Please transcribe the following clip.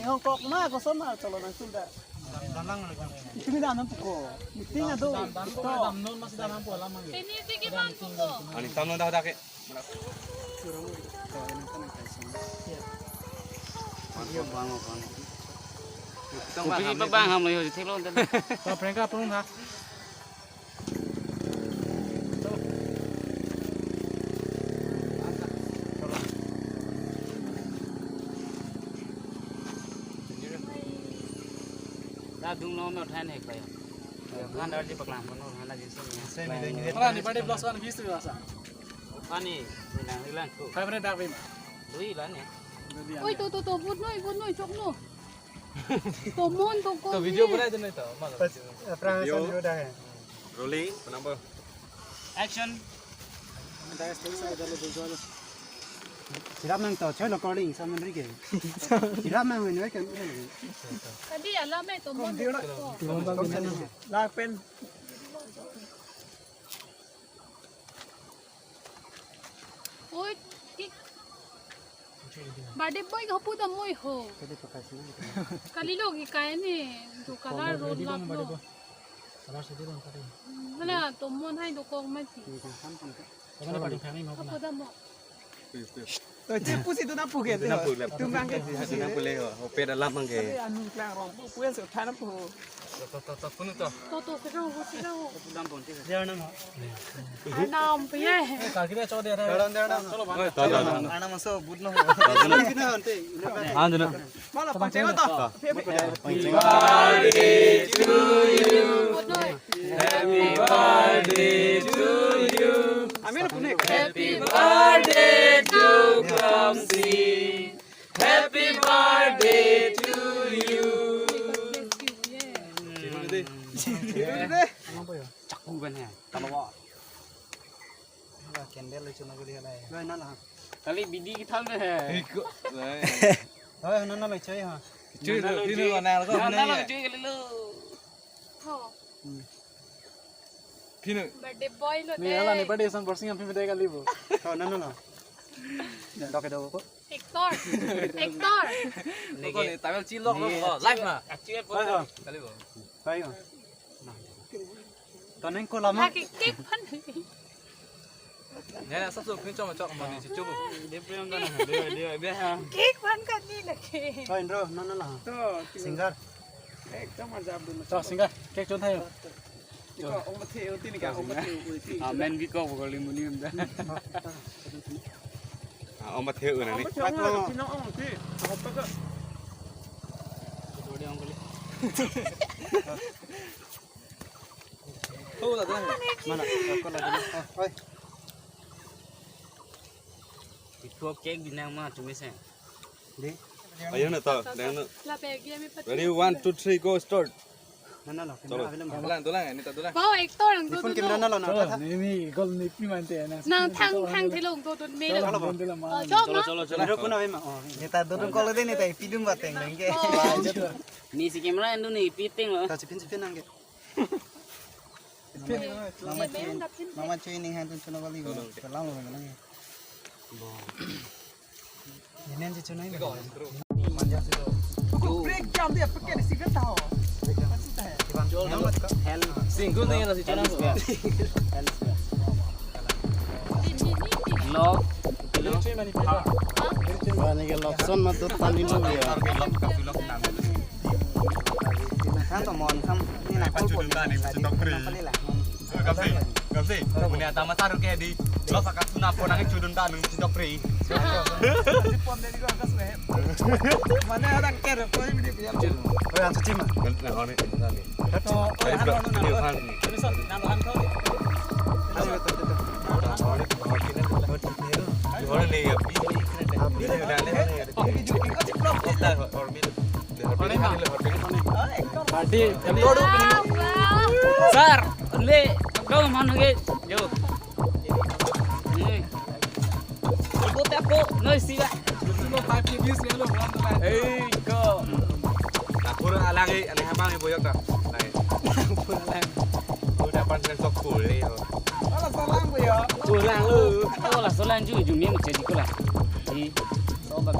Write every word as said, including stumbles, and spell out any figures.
Nangkok ma, koson ma, cholo nang sunda. Itu kita anam puko. Meeting ado. Ini sih kita puko. Ani tamno dah dah ke. Kopi pa bang ham lo yo, thek lo. To prank ka prung ha. Dah dung lo, mau than hek kayo. Kan dah di paklang kono, hana jinsi ni. Hala ni birthday vlogs kan bis tu asa. Ani, ni nang hilang tu. Five hundred dak bim. Dui la ni. Oi, to, to, to, but noi, but noi, chok no. Tomon, to ko. To video ni. Pura itu noi to. Malah. Pas, eh, prank video. Asan video dah ya. Rolling, penampo. Action. Dah, stay sa, dah lo, dah lo. Sirap nang to, choi lo calling, sa man rige. Sirap nang, noi kan. Tadi alam eh, tomon. Lak pen. Oi, ki. Birthday boy ka pu ta moi ho. Kali lo ki kai ni, tu color roll lap lo. Hala, tomon hai dokok mati. Apa dah mo? Oi, che pusi tu na pu ke. Tu na pu le. Tu bang ke. Tu na pu le ho. Hope da lam bang ke. Anu klang rong pu, pu yang se thana pu. To, to, to, to, kunu to. To, to, sedang ho, sedang ho. Dia nama. Anam pu ye. Eh, kaki dia cowok dia. Dalam, dalam. Chalo, bang. Oi, to, to, to. Anam masuk, but no. Kena ante. Ah, dulu. Malah pakai mata. Happy birthday to you. Happy birthday to you. Amin, punya. Happy birthday to Kamsi. Happy birthday to you. Cakku kan ya? Kalau wah. Wah, candle lucu lagi dia lah ya. Wah, nana. Kali bidi kita deh. Iko. Wah, nana lucu ya. Cuy, nana lo, ini lucu. Lo nana lo, nana cuy, kali lo. Ho. Hmm. Pinu. Birthday boy lo. Ni deh. Ala ni birthday sang borsing api medai kali bo. Oh, no, no, no. Dok do ko. Actor. Actor. Nege. Tawel cilok lo. Nege. Oh, live na. Acting pun. Hai, hai. Kali bo. Hai, hai. Toneng ko lama. Lagi cake pan. Ya, ya, satu, ini cuma cok mau di cucu. Dia punya kan, dia, dia, dia. Cake pan kan ni lagi. Oh, Indro, no, no, no. Tuh, tuh. Singer. Ekdom ajab dun. To, singer, cake chun thayo. Iko, ong mathe uti ni ka, ong mathe uti. Ah, men biko, bokol limuni umda. Ah, ong mathe una ni. Ong mathe una, pino ong uti. Apa ka? Ito dia ong kali. Oh, la dun. Mana? Ako la dun. Ah, oi. Ito cake binang ma, cumi sen. Deh. Ayo na to, dang na. Ready, one, two, three, go, start. Mana lo? Chalo. Dolang, dolang, ini ta dolang. Bo, actor ang dodun. Ni phone camera na lo na. Chalo, ni, ni, call ni pi mante na. Nang thang, thang thilong dodun me lo. Chalo, chalo, chalo. Oh, chalo, chalo, chalo. Chalo, kuna ma. Oh, ni ta dodun call de ni ta pidum bateng lengke. Oh. Ni si camera endo ni piteng lo. Ta chipin chipin nangke. Mama, mama cuy, mama cuy ning hantun chuna bali ko. Salam lo nang. Bo. Ini si chuna ini. Manja si to. Break jam dia pakai di situ tahu. Pasti tahu. Hel. Single nih nasi chuna bo. Hel. Lo. Lo. Wah, ni ke lokson ma dot pani lo ya. Kan to mon kam ni na kol pon ni na di na pali la. Kapsi, kapsi. Punya tama saru ke di. Lo saka tuna pon nang cudun ta nung citok pri. Pon dari gua kas me. Mana orang care pon di dia. Oh, yang cuci mah. Nah, ini, ini. To, oh, anu, anu, anu. Ini so, nama han kau ni. Ayo, betul, betul. Party, kami. Sir, le, kau mana ke? Yo. Ni. Ibu tak kok, no istilah. Five K views ya lo, one to five. Eh, kau. Lapor alang eh, aneh hamang eh boyok dah. Lapor alang. Udah pan dengan sok pul eh. Alah salam boyok. Pulang lu. Oh, lah salam ju ju mi macam di kula. Di. Sobat.